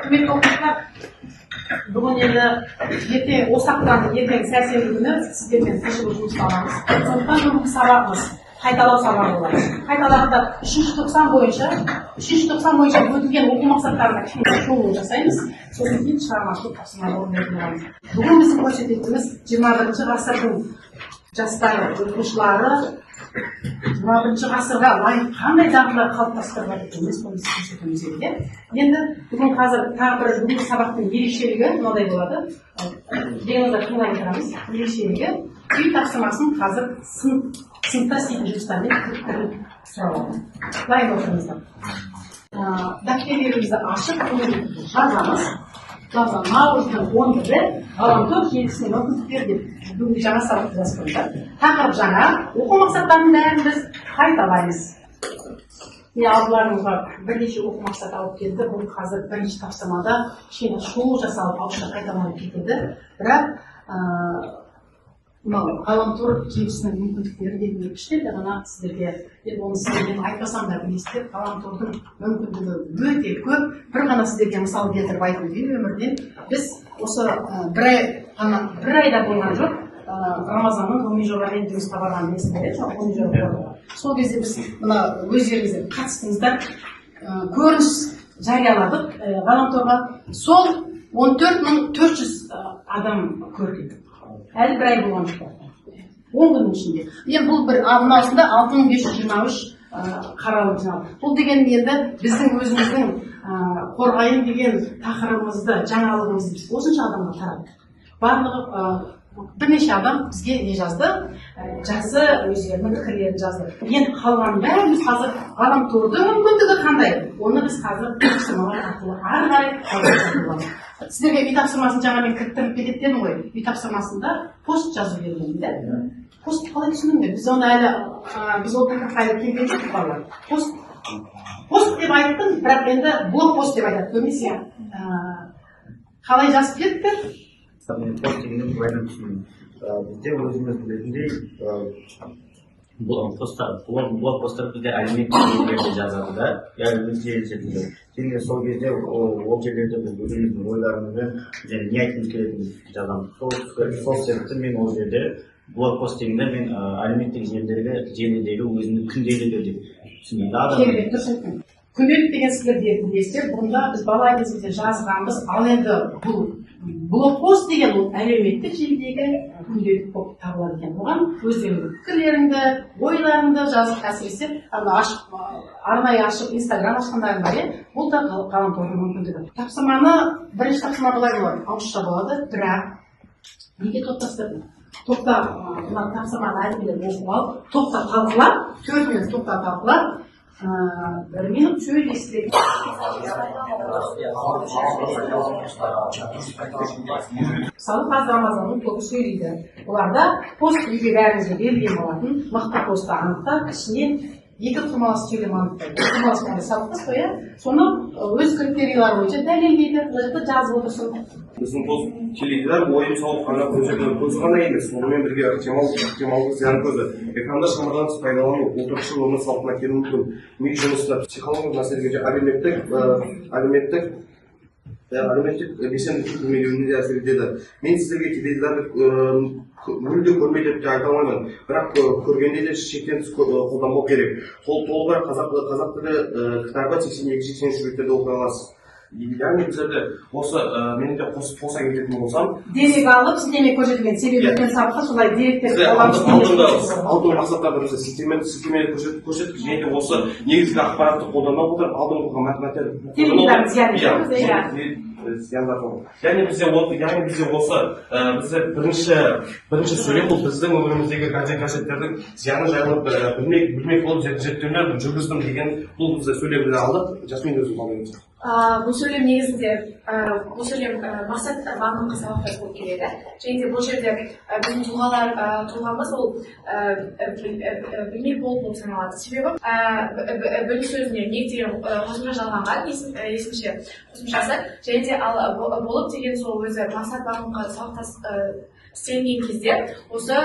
Құрметті оқушылар, бүгін енді, ертең осы аптаның, ертең сәрсенбі күні сіздермен ТЖБ жұмысты аламыз. Сондықтан бүгінгі сабағымыз қайталау сабағы болады. Қайталағанда үшінші тоқсан бойынша өтілген оқу мақсаттарына кішкене шолу жасаймыз, сосын кейін шығармашылық тапсырма орындайтын боламыз. Бүгін біздің көрсететініміз 21-ғасырдың жастары, оқушылары 21-ғасырға лайық қандай дағдылар қалыптастырып жатыр екен, біз соны көрсетуіміз керек, иә. Енді бүгін, қазір тағы бір бүгінгі сабақтың ерекшелігі мынадай болады. Бегназар, тыңдай отырамыз. Ерекшелігі: үй тапсырмасын қазір сыныпта істейтін жұмыстармен кіріктіріп сұрап аламын. Дайын отырыңыздар. Дәптерлерімізді ашып, бүгін жазамыз. Жаза наурыздың 11-і, ғаламтор желісіне мүмкіндіктер деп бүгінгі жаңа сабақты жазып қойыңыздар. Тақырып жаңа, оқу мақсаттарының бәрін біз қайталаймыз. Міне, алдыларыңызға бірнеше оқу мақсаты алып келді. Бұл қазір бірінші тапсырмада кішкене шолу жасалып, ауызша қайталанып кетеді. Бірақ мынау ғаламтор желісінің мүмкіндіктері деген кішкентай ғана сіздерге, енді оны сіздер, мен айтпасам да білесіздер, ғаламтордың мүмкіндігі өте көп. Бір ғана сіздерге мысал келтіріп айтып өтейін өмірден. Біз осы бір ай ғана, бір айда болған жоқ, Рамазанның ғылыми жобамен жұмысқа барғанын білесіздер, иә, ғылыми жоба. Сол кезде біз мына өздеріңіздер қатыстыңыздар, көрініс жарияладық ғаламторға. Сол 14 400 адам көрген. Әлі бір ай болған жоқ, 10 күннің ішінде. Енді бұл бір, ал мынаусында 6523 қаралым жиналды. Бұл деген енді біздің өзіміздің қорғайын деген тақырыбымызды, жаңалығымызды біз осынша адамға тараттық. Барлығы бірнеше адам бізге не жазды, жақсы өздерінің пікірлерін жазды. Енді қалғанын бәрін біз қазір, ғаламтордың мүмкіндігі қандай, оны біз қазір тапсырмалар арқылы ары қарай жалғастыратын боламыз. Сіздерге үй тапсырмасын жаңа мен кіріктіріп кетеді дедім ғой. Үй тапсырмасында пост жазу берілген да. Пост қалай түсіндіңдер? Біз оны әлі біз ол тақырыпқа әлі келген жоқпыз, балалар. Пост деп айттым, бірақ енді блог пост деп айтады көбінесе. Қалай жазып кетті? Мен пост дегенді былайдан түсіндім. Бізде өзіміз білетіндей, блог посттар, блог посттар бізде әлеуметтік желілерде жазады да, иә, әлеуметтік желілерде. Және сол кезде ол жерлерде біз өзіміздің ойларымызбен және не айтқымыз келетінін жазамыз. Сол себепті мен ол жерде блог пост дегенде мен әлеуметтік желідегі өзімнің күнделігі деп түсіндім да адамның. Керемет, дұрыс айттың. Күнделік деген сіздер де білесіздер, бұнда біз бала кезімізде жазғанбыз. Ал енді бұл блог пост деген ол әлеуметтік желідегі күнделік болып табылады екен. Оған өздеріңнің пікірлеріңді, ойларыңды жазып, әсіресе ана ашып, арнайы ашып, Инстаграм ашқандарың бар, иә. Бұл да ғаламтордың мүмкіндігі. Тапсырманы, бірінші тапсырма былай болады: ауызша болады, бірақ неге топтастырдым? Топта мына тапсырманы әдемілеп оқып алып, топта талқылап, 4 минут топта талқылап, 1 минут сөйлейсіздер. Мысалы, қазір Рамазанның тобы сөйлейді. Оларда пост үйге бәріңізге берілген болатын. Мықты постты анықтап, ішінен екі құрмалас сөйлем анықтайды. Құрмалас болғанда сабақтас қой, иә. Соны өз критерийлері бойынша дәлелдейді. Мына жақта жазып отырсын. Біздің пост теледидар ойын сауық қана көрсету көзі ғана емес, сонымен бірге ықтималды зиян көзі. Экранды шамадан тыс пайдалану отырықшы өмір салтына келуі мүмкін. Ми жұмысына, психологиялық мәселелерге, әлеуметтік белсенділіктің төмендеуіне де әсер етеді. Мен сіздерге теледидарды мүлде көрме деп те айта алмаймын, бірақ көргенде де шектен тыс қолданбау керек. Толығырақ қазақ тілі кітабы 82-83 беттерде оқи аласыз. Яғни біздерде осы мен де қоса кететін болсам, Дерек алып, сілтеме көрсетілген, себебі Иә. өткен сабақта солай деректер Бізде қолданып алдыңғы мақсаттарды біз сілтеме көрсеттік және де осы негізгі ақпаратты қолдана отырып, алдыңғы оқыған мәтіндер Теледидардың зияны дейміз, иә. Зияндар жоқ. Яғни бізде осы бізде бірінші сөйлем, бұл біздің өміріміздегі гаджеттердің зияны жайлы білмек болып зерттеулер жүргіздім деген. Бұл бізде сөйлемді алдық. Жасмин, өзің қалай? Бұл сөйлем негізінде, бұл сөйлем мақсат бағыныңқы сабақтас болып келеді. Және де бұл жерде біздің тұлғалар, тұлғамыз ол білмек болып саналады. Себебі білім сөзіне мек деген қосымша жалғанған, есімше қосымшасы. Және де ал болып деген сол өзі мақсат бағыныңқы сабақтас істелінген кезде осы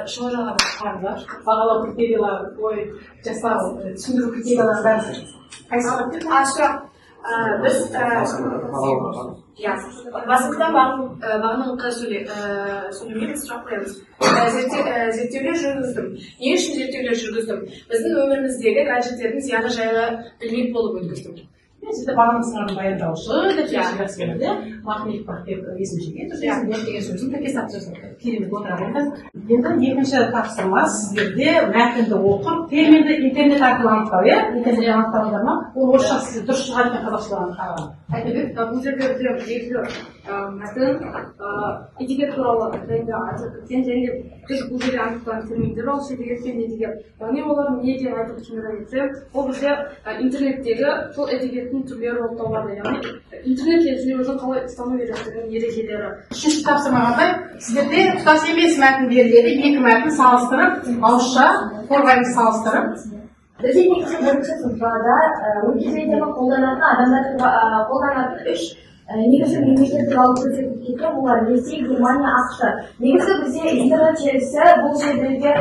шұғыл жалғанады. Бағалау критерийлері, ой жасау, түсіндіру критерийлері бәрі қайсы? А, сұрақ. Біз басымдықтан бағыныңқы сөйлемге біз сұрақ қоямыз. Зерттеулер жүргіздім. Не үшін зерттеулер жүргіздім? Біздің өміріміздегі гаджеттердің зияны жайлы білмек болып өткіздім. Сізді бағыныңқының баяндаушы деп жақсы көреді. Махмет Бақбек есімшеге тұрсыз, деген сөзін тіркес тапсырса керемет отыра қойыңыз. Енді екінші тапсырма сіздерде мәтінді оқып, терминді интернет арқылы анықтау, иә? Интернет анықтадыңдар ма? Ол орысша сізде дұрыс шығады екен қазақшалаған қараған. Айта бер, бұл жерде бізде негізгі мәтін этикет туралы жайында айтып кеткен, және біз бұл жерде анықтаған терминдер ол этикет пен этикет. Яғни олар не екенін айтып түсіндіре кетсем, ол бізде интернеттегі сол этикеттің түрлері болып табылады. Яғни интернет желісінде өзін қалай ұстану керектігінің ережелері. Үшінші тапсырма қандай? Сіздерде тұтас емес мәтін беріледі, екі мәтін салыстырып, ауызша қорғаймыз салыстырып. Бізде негізі бірінші сызбада Википедияны қолданатын адамдар қолданатын үш негізгі мемлекет туралы көрсетіп кеткен. Олар Ресей, Германия, АҚШ. Негізі бізде интернет желісі бұл жерлерде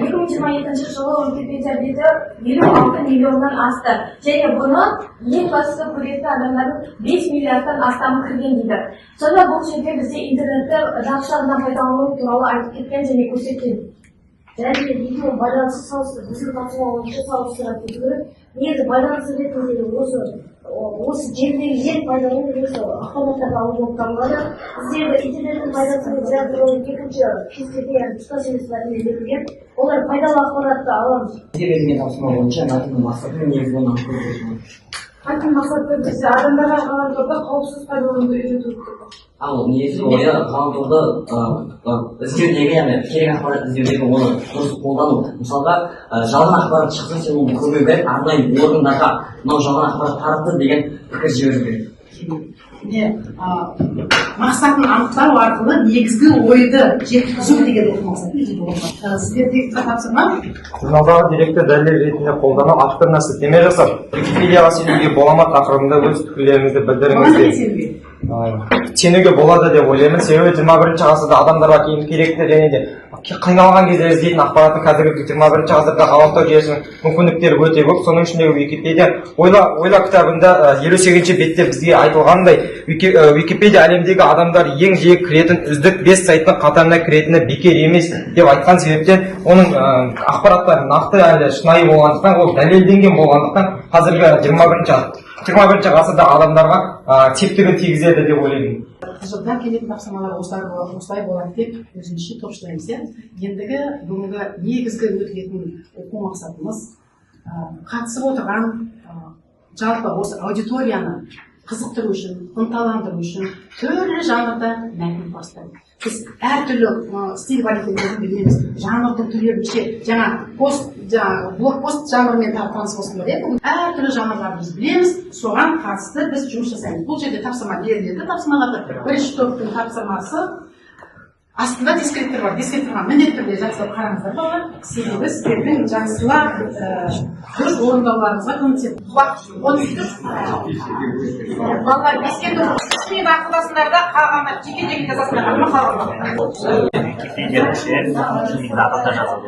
2022 жылы Википедия беті 56 миллионнан асты. Және бұны ең бастысы көретін адамдардың 5 миллиардтан астамы кірген дейді. Сонда бұл жерде бізде интернетті жақсы жағынан пайдалану туралы айтып кеткен және көрсеткен. Және де екеуінің байланысы салыстырып, біздің тапсырма бойынша салыстыра кету керек. Негізі байланыс ретінде осы желідегі ең пайдалы осы ақпараттарды алу болып табылады. Біздегі интернеттің пайдасы мен зияны туралы екінші кестеде, яғни тұтас емес мәтінде берілген. Олар пайдалы ақпаратты аламыз. Бізге берілген тапсырма бойынша мәтіннің мақсаты мен негізгі оны анықтау керек. Мәтін мақсаты бізде адамдарға ғаламторда қауіпсіз пайдалануды үйрету. Ал негізгі ойы ғаламторды іздеудегі, яғни керек ақпарат іздеудегі оны дұрыс қолдану. Мысалға, жалған ақпарат шықса, сен оны көрмеу керек, арнайы органдарға мынау жалған ақпарат таратты деген пікір жіберу керек. Мақсатын анықтау арқылы негізгі ойды жеткізу деген оқу мақсаты. Сіздердегі тапсырма журналдағы деректі дәлел ретінде қолдану, авторына сілтеме жасап, Википедияға сенуге бола ма тақырыбында өз пікірлеріңізді білдіріңіздер. Сенуге болады деп ойлаймын, себебі 21 ғасырда адамдарға керекті және де қиналған кезде іздейтін ақпараттың қазіргі 21 ғасырда ғаламтор желісінің мүмкіндіктері өте көп. Соның ішінде Википедия ойла кітабында 58 бетте бізге айтылғандай, Википедия әлемдегі адамдар ең жиі кіретін үздік 5 сайттың қатарына кіретіні бекер емес деп айтқан себептен, оның ақпараттары нақты әлі шынайы болғандықтан, ол дәлелденген болғандықтан, қазіргі 21 ғасырда адамдарға септігін тигізеді деп ойлаймын. Жылда келетін тапсырмалар осылай болады деп өзімізше топшылаймыз, иә. Ендігі бүгінгі негізгі өтілетін оқу мақсатымыз қатысып отырған жалпы осы аудиторияны қызықтыру үшін, ынталандыру үшін түрлі жанрда мәтін құрастыру. Біз әртүрлі стиль бар екенін білеміз. Жанрдың түрлері неше, жаңа пост, жаңа блокпост жанрымен таныс болсыңдар, иә. Бүгін әртүрлі жанрларды біз білеміз, соған қатысты біз жұмыс жасаймыз. Бұл жерде тапсырма беріледі, тапсырмаларды бірінші топтың тапсырмасы астында дескриптор бар. Дескрипторға міндетті түрде жақсылап қараңыздар, балалар, себебі сіздердің жақсылап дұрыс орындауларыңызға көмектеседі. Уақыт 33. Балалар, беске тоғыз үш минут ақылдасыңдар да, қалғандар жеке жеке жазасыңдар. Ма қалғандар? Википедияның ішінде негізі адамдар жазады.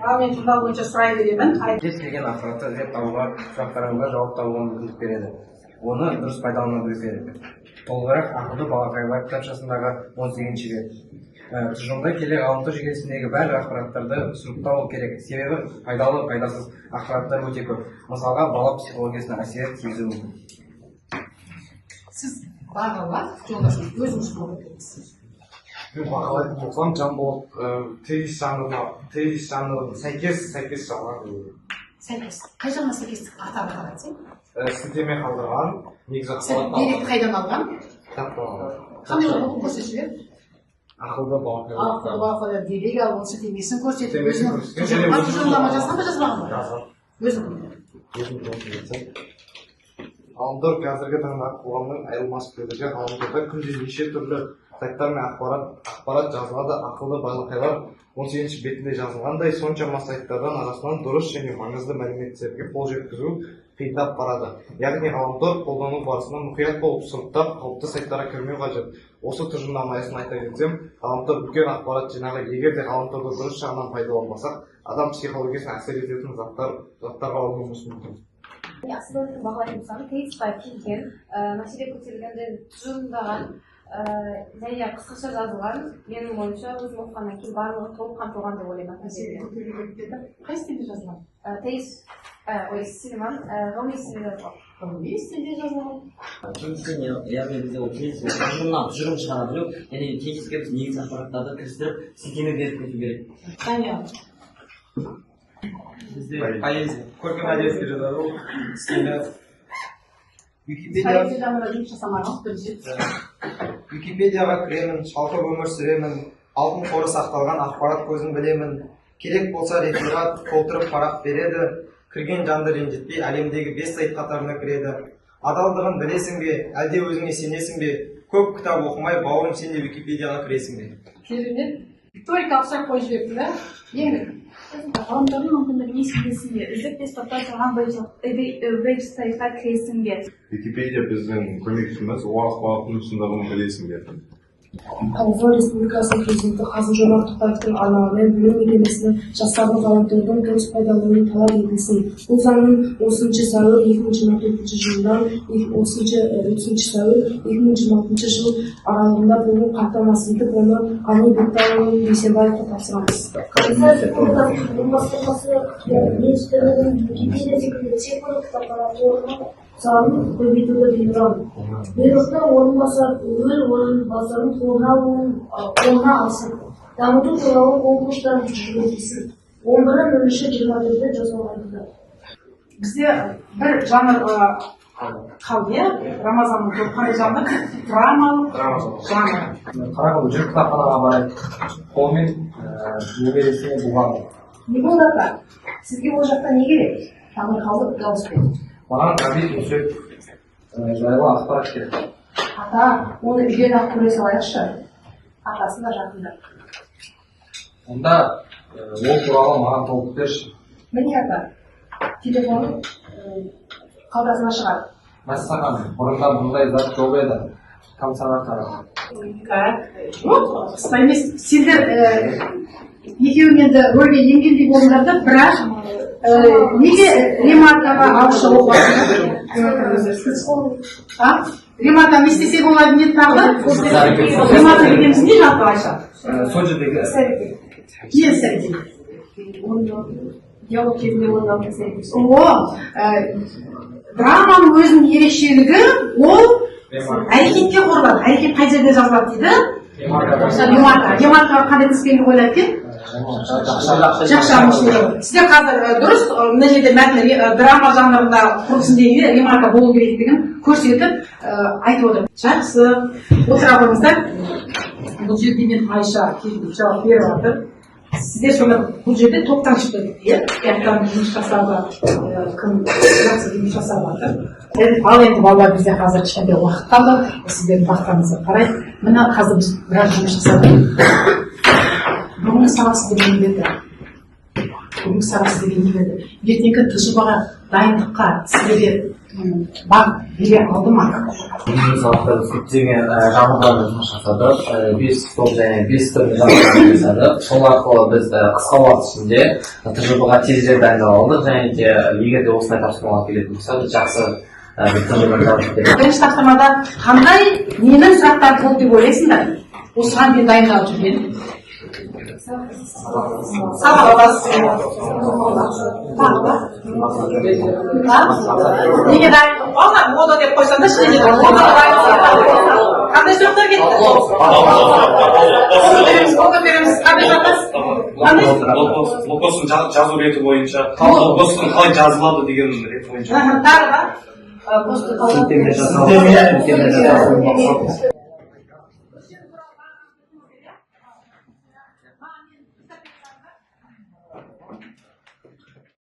Ал мен журнал бойынша сұрай беремін. Кез келген ақпаратты іздеп табуға, сұрақтарыңызға жауап табуға мүмкіндік береді. Оны дұрыс пайдалана білу керек. Толығырақ ақылды балақайлар кітапшасындағы 18-ші бет. Тұжырымдай келе ғаламтор желісіндегі барлық ақпараттарды сұрыптау керек. Себебі пайдалы, пайдасыз ақпараттар өте көп. Мысалға, бала психологиясына әсер тигізуі мүмкін. Сіз бағалап, жолдасыңыз, өзіңіз қабыл етесіз. Мен бағалайтын болсам, Жанболат тезис жанрына, тезис жанрына сәйкес жалған деп ойлаймын. Сәйкес. Қай жағына сәйкестік атап айтсаң? Сілтеме қалдырған, негізі Сен ақпарат деректі қайдан алған? Кітаптан алған. Қандай оқып көрсетші бер? Ақылды балақайлар. Ақылды балақайлар дерек алып, сілтемесін көрсетіп, Сілтемесін өзінің көрсеткен және тұжырымға өзінің тұжырымдама жазған ба, жазбаған ба? Жазған. Өзің. Өзім. Ғаламтор қазіргі таңдағы қоғамның айырылмас бөлігі. Ғаламторда күнде неше түрлі сайттар мен ақпарат жазылады. Ақылды балақайлар 18-ші бетінде жазылғандай, соншама сайттардың арасынан дұрыс және маңызды мәліметтерге қол жеткізу қиындап барады. Яғни ғаламтор қолдану барысында мұқият болып, сұрыптап, қауіпті сайттарға кірмеу қажет. Осы тұжырымдама аясында айта кетсем, ғаламтор үлкен ақпарат жинағы. Егер де ғаламторды дұрыс жағынан пайдаланбасақ, адам психологиясына әсер ететін заттарға ұрынуымыз мүмкін. Асылбектің бағалайтын болсам, тезисқа келген, мәселе көтерілген және тұжырымдаған, және қысқаша жазылған. Менің ойымша, өзім оқығаннан кейін барлығы толық қамтылған деп ойлаймын. Мәселе көтерілген деді. Қай стильде жазылған? Тезис, ой, стилі ма? Ғылыми стильде жазылған. Ғылыми стильде жазылған. Тезистен, яғни бізде ол тезис, ол тұжырымнан тұжырым шығара білу және тезиске біз негізгі ақпараттарды кірістіріп, сілтеме беріп кету керек. Даниял. Бізде поэзия, көркем әдебиетке жатады ол стилі. Википедия. Поэзия жанрында жұмыс жасамағанбыз бірінші. Википедияға кіремін, шалқып өмір сүремін, алтын қоры сақталған ақпарат көзін білемін. Керек болса, реферат толтырып парақ береді, кірген жанды ренжітпей, әлемдегі бес сайт қатарына кіреді. Адалдығын білесің бе, әлде өзіңе сенесің бе? Көп кітап оқымай, бауырым, сен де Википедияға кіресің бе? Керемет. Риторикалық сұрақ қойып жіберіпті да. Еңлік. Ғаламтордың мүмкіндігіне сенесің бе? Үздік бес топтан тұрған веб-сайтқа кіресің бе? Википедия біздің көмекшіміз, ол ақпараттың шындығын білесің бе? Қазақстан Республикасының Президенті Қасым-Жомарт Тоқаевтың арнауымен білім мекемесінің жастардың ғаламтордың дұрыс пайдалануын талап етілсін. Бұл заңның 30 сәуір 2024 жылдан 30 сәуір 2026 жыл аралығында болуын қамтамасыз етіп, оны Ғани Бектайұлы Бейсенбаевқа тапсырамыз. Қазақстан Республикасының Білім басқармасы министрлігінің Википедия секілді цифрлық кітапхана қорының санын көбейтуді бұйырамын. Бұйрықты орынбасар өз орынбасарын қолына алсын. Дамыту туралы конкурстар жүргізілсін. 11.03.24-те жасалған. Бізде бір жанр қалды, иә, Рамазанның топ. Қандай жанр? Драмалық жанр. Қараңғы жүр, кітапханаға барайық. Қолымен немересіне бұлғады. Не болды, ата? Сізге ол жақта не керек? Таңырқаулы дауыспен. Маған Ғабит Мүсірепов жайлы ақпарат керек. Ата, оны үйден ақ көре салайықшы. Атасы да жақында. Онда ол туралы маған толық берші. Міне, ата, телефонын қалтасына шығар. Мәссаған, бұрында бұндай зат жоқ еді. Тамсана қарап. Так, жоқ, қысқа емес. Сендер екеуің енді рөлге енгендей болдыңдар да, бірақ неге ремаркаға ауызша оқып? А ремарка не істесе болады? Не тағы да? Ремарка дегеніміз не жалпы, Айша? Сол жердегі Іс әрекет. Не іс әрекет? Диалог кезінде орындалатын іс әрекет. О, драманың өзінің ерекшелігі ол әрекетке құрылады. Әрекет қай жерде жазылады дейді? Ремарка. Ремаркаға қандай тіспен қойылады екен? Жақша. Сіздер қазір дұрыс, мына жерде мәтін драма жанрында құрылсын дегенде ремарка болу керектігін көрсетіп, айтып отыр. Жақсы, отыра қойыңыздар. Бұл жерде мен Айша келіп жауап беріп жатыр. Сіздер сонда бұл жерде топтан шықты, иә? Топтан жұмыс жасап, кім жақсы жұмыс жасап жатыр? Ал енді, балалар, бізде қазір кішкентай уақыт қалды. Сіздердің бақтарыңызға қарай, мына қазір біз біраз жұмыс жасадық. Бүгінгі сабақ сіздерге не берді? Бүгінгі сабақ сіздерге не берді? Ертеңгі ТЖБ ға дайындыққа сіздерге бағыт бере алды ма? Бүгінгі сабақта біз көптеген жанрларда жұмыс жасадық. Бес топ және бес түрлі жанрларда жасадық. Сол арқылы біз қысқа уақыт ішінде ТЖБ ға тезірек дайындала алдық және де егер де осындай тапсырмалар келетін болса, біз жақсы бір ТЖБ жазып береміз. Бірінші тапсырмада қандай, ненің сұрақтары болды деп ойлайсыңдар? Осыған дейін дайындалып жүрген сабақтас тағы да неге дайын? Ана мода деп қойсаң да, ештеңе модаға дайын. Қандай сұрақтар кетті? Қолды береміз, қолды береміз. Қандай жақтас, қандай? Логосын жазу реті бойынша, логосын қалай жазылады деген реті бойынша. Тағы да? Сілтеме жасау, сілтеме жасау.